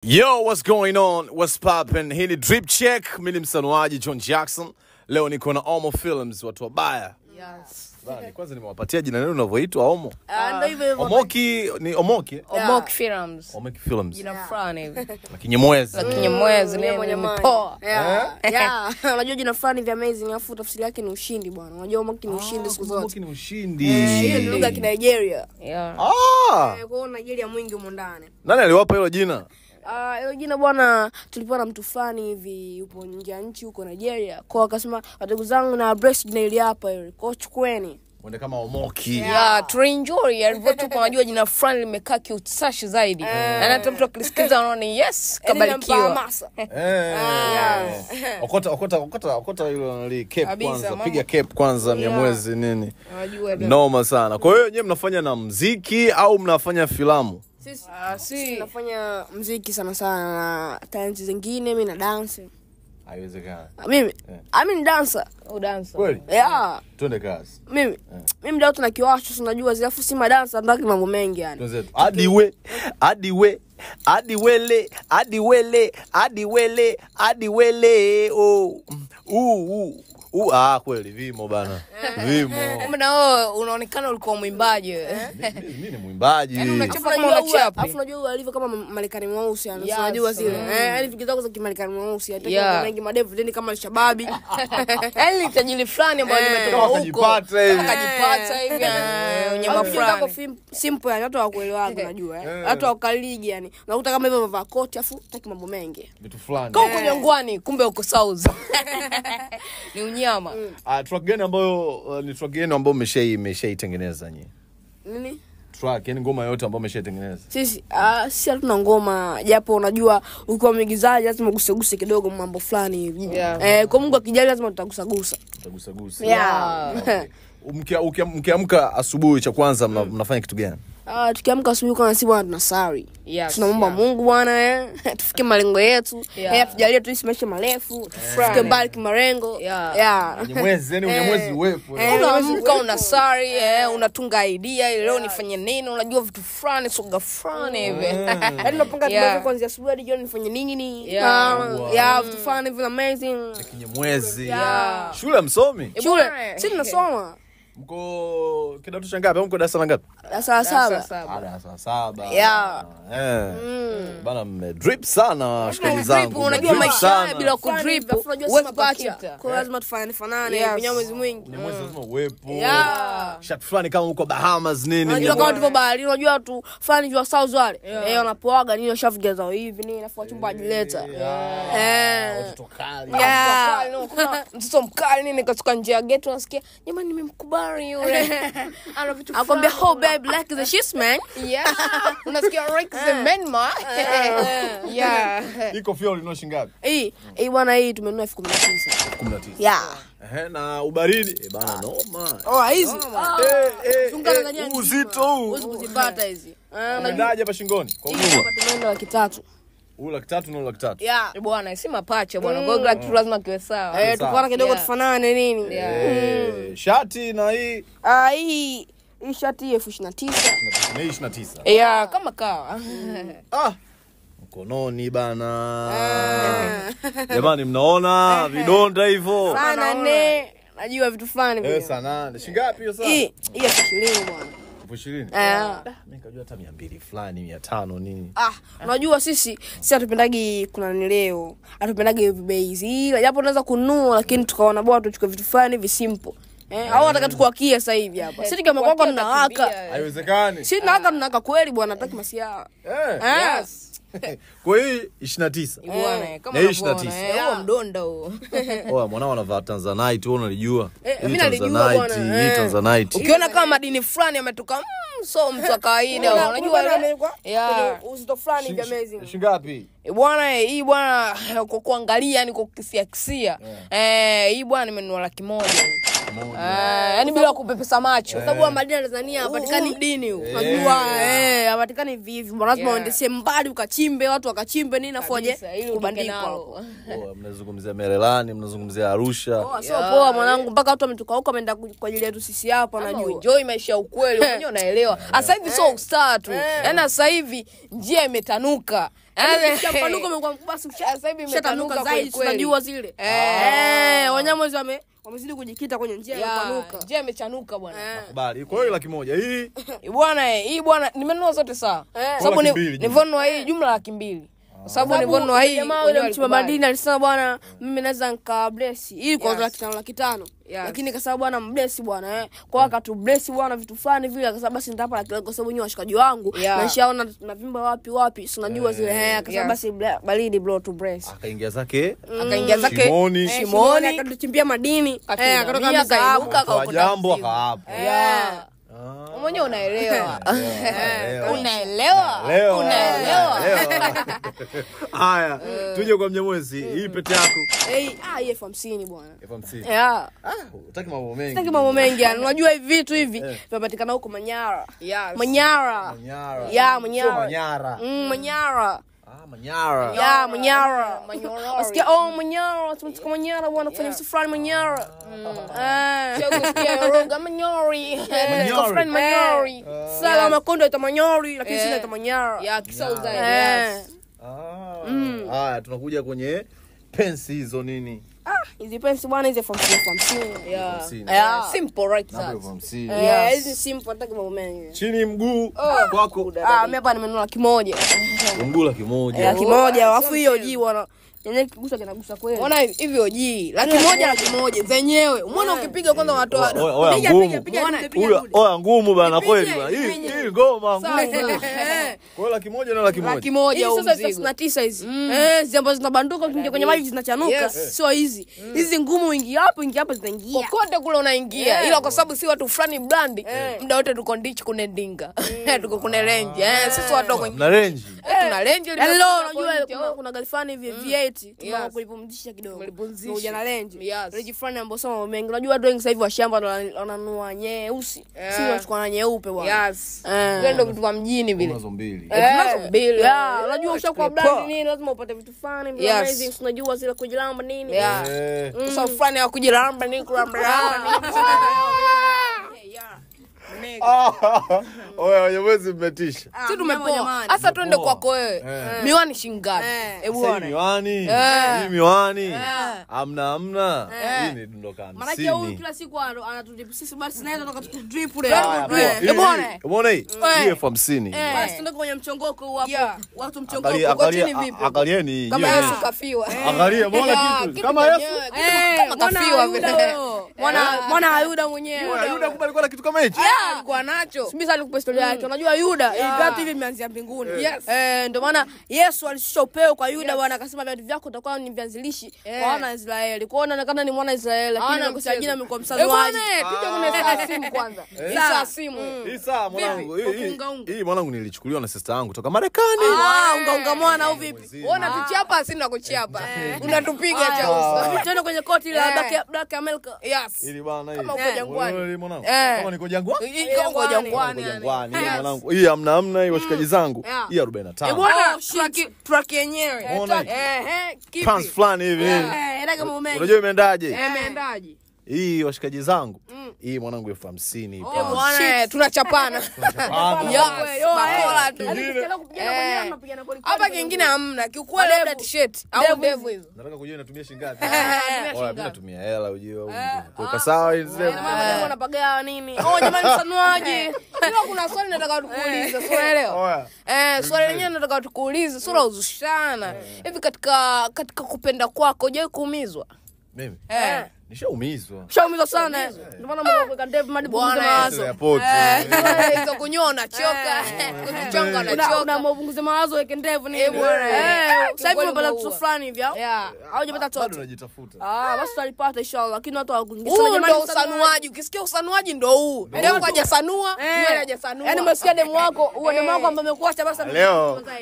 Yo, what's going on? What's poppin'? Hii ni Drip Check. Mimi ni msanuaji John Jackson. Leo niko na Omo Films, watu wabaya. Yes. Bana, kwanza nimewapatia jina lenu unavyoitwa Omo. Ndio hivyo hivyo. Omoki ni Omoki? Omoki Films. Omoki Films. Jina fulani hivi. La Kinyamwezi. La Kinyamwezi ni poa. Yeah. Yeah. Unajua jina fulani vya amazing, afu tafsiri yake ni ushindi bwana. Unajua Omoki ni ushindi siku zote. Omoki ni ushindi. Hiyo ni lugha ya Kinigeria. Yeah. Ah! Kwa hiyo Nigeria mwingi humo ndani. Nani aliwapa hilo jina? Hilo jina bwana tulipewa na mtu fulani hivi yupo nje ya nchi huko Nigeria. Kwa akasema wadogo zangu na bless jina hili hapa hili. Kwa chukueni. Mwende kama Omoki. Yeah, tuenjoy alivyotupa, unajua jina fulani limekaa kiutashi zaidi. Na hata mtu akilisikiza anaona yes, kabarikiwa. Okota okota okota okota hilo nali cape kwanza. Piga cape kwanza Mnyamwezi nini. Unajua noma sana. Kwa hiyo nyewe mnafanya na muziki au mnafanya filamu? Sisi tunafanya muziki sana sana na talent zingine. Mimi na dance. Haiwezekani. Mimi I'm in dancer. Oh, dancer. Kweli? Yeah. Twende kazi. Mimi mimi ndio tuna kiwasho, unajua zile afu si madansa, ndaki mambo mengi yani. Twende. Adiwe, adiwe, adiwele, adiwele, adiwele, adiwele. Oh. U ah kweli vimo bana. Vimo. Mbona wewe unaonekana ulikuwa mwimbaji wewe? Mimi ni mwimbaji. Yaani unachapa kama unachapa. Afu unajua alivyo kama Marekani mweusi yani. Unajua zile. Yaani fikira zako za Kimarekani mweusi. Hata mengi madevu tena kama Alshababi. Yaani tajiri fulani ambaye nimetoka huko. Kajipata hivi. Kajipata hivi. Unyama fulani. Simple yani watu hawakuelewa unajua. Watu hawakaligi yani. Unakuta kama hivyo wamevaa koti afu taki mambo mengi. Vitu fulani. Kwa huko jangwani kumbe uko South. Ni unyama. Track gani ambayo ni track gani ambayo mmeshaitengeneza nyinyi? Nini? Track, yani ngoma yote ambayo mmeshaitengeneza. Sisi sisi hatuna ngoma, japo unajua ukiwa mwigizaji lazima uguseguse kidogo mambo fulani hivi. Kwa Mungu akijali lazima tutagusagusa. Tutagusagusa. Yeah. Okay. Mkiamka asubuhi cha kwanza mnafanya kitu gani? Tukiamka asubuhi kwa nasibu bwana tunasali. Yes, tunaomba Mungu bwana tufike malengo yetu. Tujalie tuishi maisha marefu, tufike mbali kimalengo. Unyamwezi, yani unyamwezi uwepo. Unaamka unasali, unatunga idea leo nifanye nini, unajua vitu fulani, soga fulani hivi. Yaani unapanga tu kuanzia asubuhi hadi jioni nifanye nini? Vitu fulani hivi amazing. Kinyamwezi. Shule msomi? Shule, sisi tunasoma. Mko kidato cha ngapi au mko darasa la ngapi? Darasa la 7. Darasa la 7. Yeah. Bana mme drip sana shikaji zangu. Unajua maisha bila kudrip huwezi kupata. Kwa lazima tufanye fanane Mnyamwezi mwingi. Mnyamwezi lazima uwepo. Shot fulani kama uko Bahamas nini. Unajua kama tuko bahari, unajua tu fulani jua South wale. Wanapoaga nini washafikia zao hivi nini afu wachumba ajileta. Watoto kali. Mtoto mkali nini katoka nje ya gate unasikia jamani nimemkubali yule. Ana vitu akwambia oh babe like the shit man. Yeah. Unasikia like the man ma. Yeah. Iko fuel ino shilingi ngapi? Hii bwana hii tumenunua 19,000. 19. Yeah. Na ubaridi bana noma. Oh hizi. Uzito huu. Huwezi kuzipata hizi. Unaendaje hapa shingoni? Kwa huruma. Tumeenda 300,000. Huu 300,000 na 300,000. Yeah. Bwana si mapacha bwana. Kwa hiyo kitu lazima kiwe sawa. Tukaona kidogo tufanane nini. Shati na hii. Hii shati 29,000. Na 29. Yeah, kama kawa. Mkononi bana. Jamani mnaona vidonda hivyo. Sana ne. Najua vitu fulani vile. Sana. Shilingi ngapi hiyo sasa? Hii 20,000 bwana. 20,000. Mimi nikajua hata 200 fulani 500 nini. Unajua sisi hatupendagi kuna nini leo. Hatupendagi bei hizi. Japo tunaweza kununua lakini tukaona bora tuchukue vitu fulani hivi simple. Au nataka tukuakie sasa hivi hapa. Sisi kama kwako tunawaka. Haiwezekani. Sisi tunawaka kweli bwana, hataki masia. Yes. Kwa hiyo 29. Bwana kama 29. Huo mdonda huo. Oa mwanao anavaa Tanzanite, wewe unalijua. Mimi nalijua bwana. Hii Tanzanite. Ukiona kama madini fulani ametoka so mtu wa kawaida unajua ile. Uzito fulani hivi amazing. Shilingi ngapi? Bwana hii bwana kwa kuangalia yani kwa kukisia kisia. Hii bwana nimenunua 100,000. Yaani bila kupepesa macho. Kwa sababu madini ya Tanzania hapatikani mdini huu. Unajua hapatikani hivi hivi. Lazima uende sehemu mbali ukachimbe, watu wakachimbe nini afu waje kubandikwa hapo. Mnazungumzia Merelani, mnazungumzia Arusha. Sio poa mwanangu, mpaka watu wametoka huko wameenda kwa ajili yetu sisi hapa najua. Enjoy maisha ya ukweli, mwenyewe unaelewa. Sasa hivi sio ustar tu. Yaani sasa hivi njia imetanuka. Mpanuko umekuwa mkubwa, Sasa hivi ushatanuka zaidi, tunajua zile. Wanyama wamezidi kujikita kwenye njia ya kupanuka. Njia imechanuka bwana. Nakubali. Kwa hiyo 100,000 hii. Bwana hii bwana nimenunua zote sawa. Sababu nilivonunua hii jumla 200,000. Sababu nilivonunua hii jamaa yule mchimba madini alisema bwana mimi naweza nika bless hii kwa 500,000. Lakini kwa sababu bwana mbless bwana kwa akatu bless bwana vitu fulani vile, akasema basi nitapa 100,000 kwa sababu nyinyi washikaji wangu na nishaona tunavimba wapi wapi, si unajua zile. Akasema basi baridi bro to bless. Akaingia zake shimoni akatuchimbia madini, akatoka mzaabu akaokota jambo akaapa. Mwenyewe unaelewa. Unaelewa? Unaelewa. Haya, tuje kwa Mnyamwezi. Hii pete yako. Hii 50,000 bwana. 50,000. Yeah. Hutaki mambo mengi. Sitaki mambo mengi yani. Unajua hivi vitu hivi vinapatikana huko Manyara. Manyara. Yeah, Manyara. Manyara. Manyara. Manyara. Yeah, Manyara. Wasikia Manyara, tumetoka Manyara bwana kufanya vitu fulani Manyara. Kusikia roga Manyori. Tuko fulani Manyori. Sala makondo ita Manyori, lakini sisi ita Manyara. Yeah, kisauza. Yes. Haya, tunakuja kwenye pensi hizo nini? Hizi pensi bwana hizi 50. Yeah. Simple right that. Yeah, hizi simple hataki mambo mengi. Chini mguu kwako. Mimi hapa nimenunua 100,000. Mguu 100,000. 100,000 alafu hiyo ji bwana. Yenyewe kigusa kinagusa kweli. Unaona hivi OG 100,000 100,000 zenyewe. Umeona ukipiga kwanza unatoa. Oya ngumu. Oya ngumu bana kweli bana. Hii ngoma ngumu. Kwa hiyo 100,000 na 100,000. 100,000 huo mzigo. Sasa 99 hizi. Hizi ambazo zinabanduka ukiingia kwenye maji zinachanuka. Sio hizi. Hizi ngumu, ingia hapo ingia hapo zinaingia. Kokote kule unaingia. Ila kwa sababu si watu fulani brand, muda wote tuko ndichi kuna ndinga. Tuko kuna range. Sisi watu wako na range. Tuna range. Hello, unajua kuna gari fulani hivi V8 tunaomba kulipumzisha kidogo. Kuja na range. Range fulani ambayo sio mengi. Unajua watu wengi sasa hivi wa shamba wananunua nyeusi. Si wanachukua na nyeupe bwana. Yes. Ile ndio vitu vya mjini vile. Unazo mbili. Tunazo mbili. Unajua ushakuwa brand nini lazima upate vitu fulani vile amazing, unajua zile kujilamba nini. Sasa fulani ya kujilamba nini kulamba nini. Oya Wanyamwezi mmetisha. Sisi tumepoa. Sasa twende kwako wewe. Miwani shilingi ngapi? Hebu ona. Miwani. Hii miwani. Amna. Hii ni dondoka 50. Maana huyu kila siku anatudrip sisi basi naye anataka tutudrip leo. Hebu ona. Umeona hii? Hii 50,000. Basi twende kwenye mchongoko huu hapo. Watu mchongoko uko chini vipi? Angalieni. Kama Yesu kafiwa. Angalia umeona kitu kama Yesu. Kama kafiwa vile. Mwana Ayuda mwenyewe. Ayuda kumbe alikuwa na kitu kama hichi. Alikuwa nacho. Subiri sana nikupe historia yake. Unajua Yuda viatu hivi vimeanzia mbinguni. Ndio maana Yesu alishusha upeo kwa Yuda bwana, akasema viatu vyako utakuwa ni vianzilishi kwa wana wa Israeli. Kwa hiyo inaonekana ni mwana wa Israeli lakini kwa jina amekuwa msanuaji. Bwana, tuje kuna saa simu kwanza. Saa simu. Hii saa mwanangu. Hii mwanangu nilichukuliwa na sister yangu kutoka Marekani. Unga mwana au vipi? Wewe unatuchapa sisi tunakuchapa. Unatupiga cha uso. Tena kwenye koti la Black America. Yes. Ili bwana hii. Kama uko jangwani. Kama niko jangwani. Iko jangwani mwanangu. Hii hamna hii washikaji zangu. Hii 45. Bwana truck yenyewe. Kipi? Pants fulani hivi. Unajua imeendaje? Imeendaje? Hii washikaji zangu. Hii mwanangu 50,000. Bwana tunachapana. Yes. Makola tu. Hapa kingine hamna. Kiukweli labda t-shirt au ndevu hizo. Nataka kujua inatumia shilingi ngapi? Oya mimi natumia hela ujue. Kwa sawa hizi ndevu. Maana wanapagawa nini? Jamani msanuaje? Ila kuna swali nataka tukuulize, unaelewa? Swali lenyewe nataka tukuulize, sura uzushana. Hivi katika kupenda kwako hujawahi kuumizwa? Mimi? Nishaumizwa. Nishaumizwa sana. Ndio maana mwana kuweka ndevu hadi punguze mawazo. Hizo kunyoa unachoka. Kujichonga unachoka. Una mapunguze mawazo weke ndevu nini. Sasa hivi umepata kitu fulani hivi au? Haujapata chochote. Bado unajitafuta. Basi tutalipata inshallah. Lakini watu hawakuingia. Huu ndio usanuaji. Ukisikia usanuaji ndio huu. Ndevu hajasanua, nywele hajasanua. Yaani umesikia demu wako, huo demu wako ambaye amekuacha basi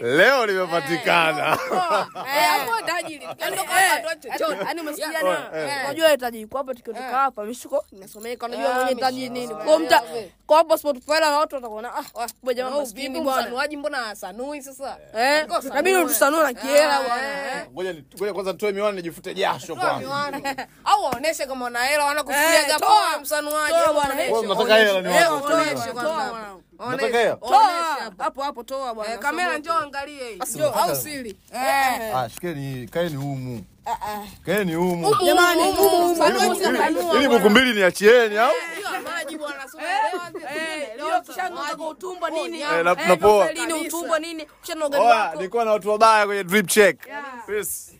leo nimepatikana. Hapo tajiri. Ndio kama watu chochote. Yaani umesikia na unajua Msanuaji yuko hapa, tukiondoka hapa mishuko inasomeka, unajua mwenye taji nini. Kwa mta kwa hapo Spotify na watu watakuona kumbe jamaa maskini bwana. Msanuaji mbona asanui sasa? Inabidi tusanue na kiela bwana. Ngoja kwanza nitoe miwani nijifute jasho kwanza. Au waoneshe kama wana hela wanakufikiaga poa msanuaji. Wewe unataka hela ni wako. Unataka hela? Toa hapo hapo, toa bwana. Kamera njoo angalie hii. Njoo au siri. Shikeni, kaeni humu. Kaeni humu. Jamani humu. Ili buku mbili niachieni au? Maji bwana, Leo kishanoga kwa utumbo nini? Napoa. Lini utumbo nini? Kishanoga wako. Nilikuwa na watu wabaya kwenye drip check. Peace.